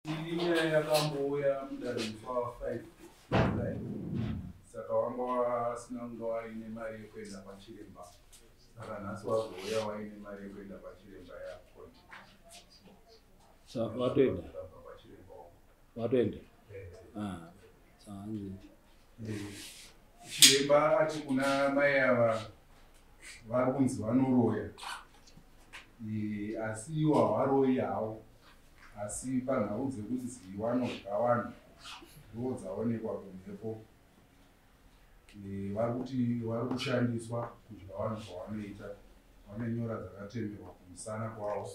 Iyi nyaya yakambouya mudare musi wa 5 July, saka wanga wasina kunge waine mari yekuenda kwachiremba, saka nhasi wazouya waine mari yekuenda kwachiremba yakona. Saka watoenda? Kwachiremba uko. Watoenda? Eh. Ah, saka hanzi Chiremba ati kuna mai ava vari kunzi vanoroya, asi iwo havaroyi havo, asi panhau dzekunzi vanodya vanhu ndo dzaonekwa kumhepo. Vari kuti vari kushandiswa kudya vanhu kwavanoita, vane nyora dzakatemerwa kumusana kwavo.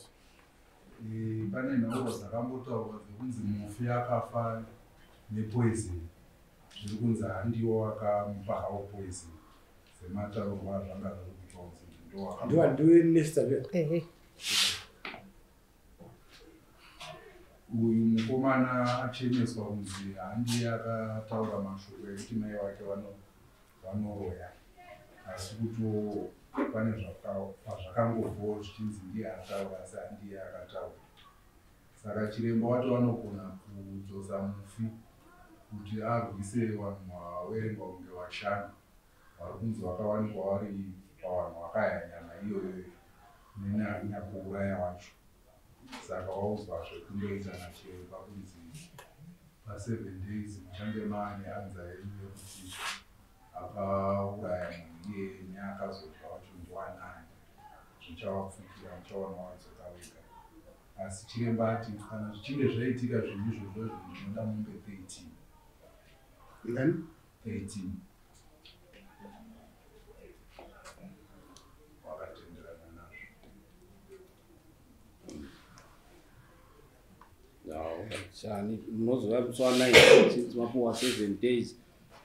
Pane nhaurwa dzakambotaurwa dzekunzi mufi akafa nepoison, zviri kunzi handiwo akamupa hawo poison, semataurwa azvanga zviri kuitwa kunzi ndo Ndiwa ndiwe nesta. Ehe. Uyu mukomana acheneswa kunzi handiye akataura mashoko ekuti mai vake vanoroya, asi kutiwo pane pazvakangobvawo zvichinzi ndiye ataura, asi handiye akataura. Saka chiremba wati vanogona kudzosa mufi kuti arwise vanhu vaverengwa kunge vashanu vari kunzi vakawanikwa vari pavanhu vakaya nyama iyoyo nenyakuuraya wacho. Saka waudzwa zvekundoita nachiremba kunzi pa7 days muchange maane answer yenyu yekuti akauraya munhu iyeye neakazodya wacho ndiwanani. Zvichavapfukira, muchaona wadzoka wega. Asi chiremba ati kana zvichinge zvaitika zvinhu izvozvo, ndinoda mombe 13. Ngani? 13. Wakatenderana nazvo. Chani munozouya musi wa9, since mapuwa 7 days,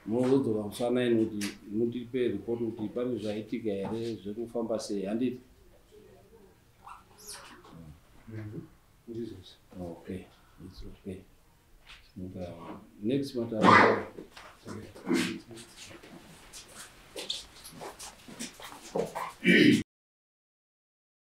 munozodzoka musi wa9 kuti mutipe report kuti pane zvaitika here, zvekufamba sei, handiti? Ndizvozvo. Okay, it's okay. Next matter.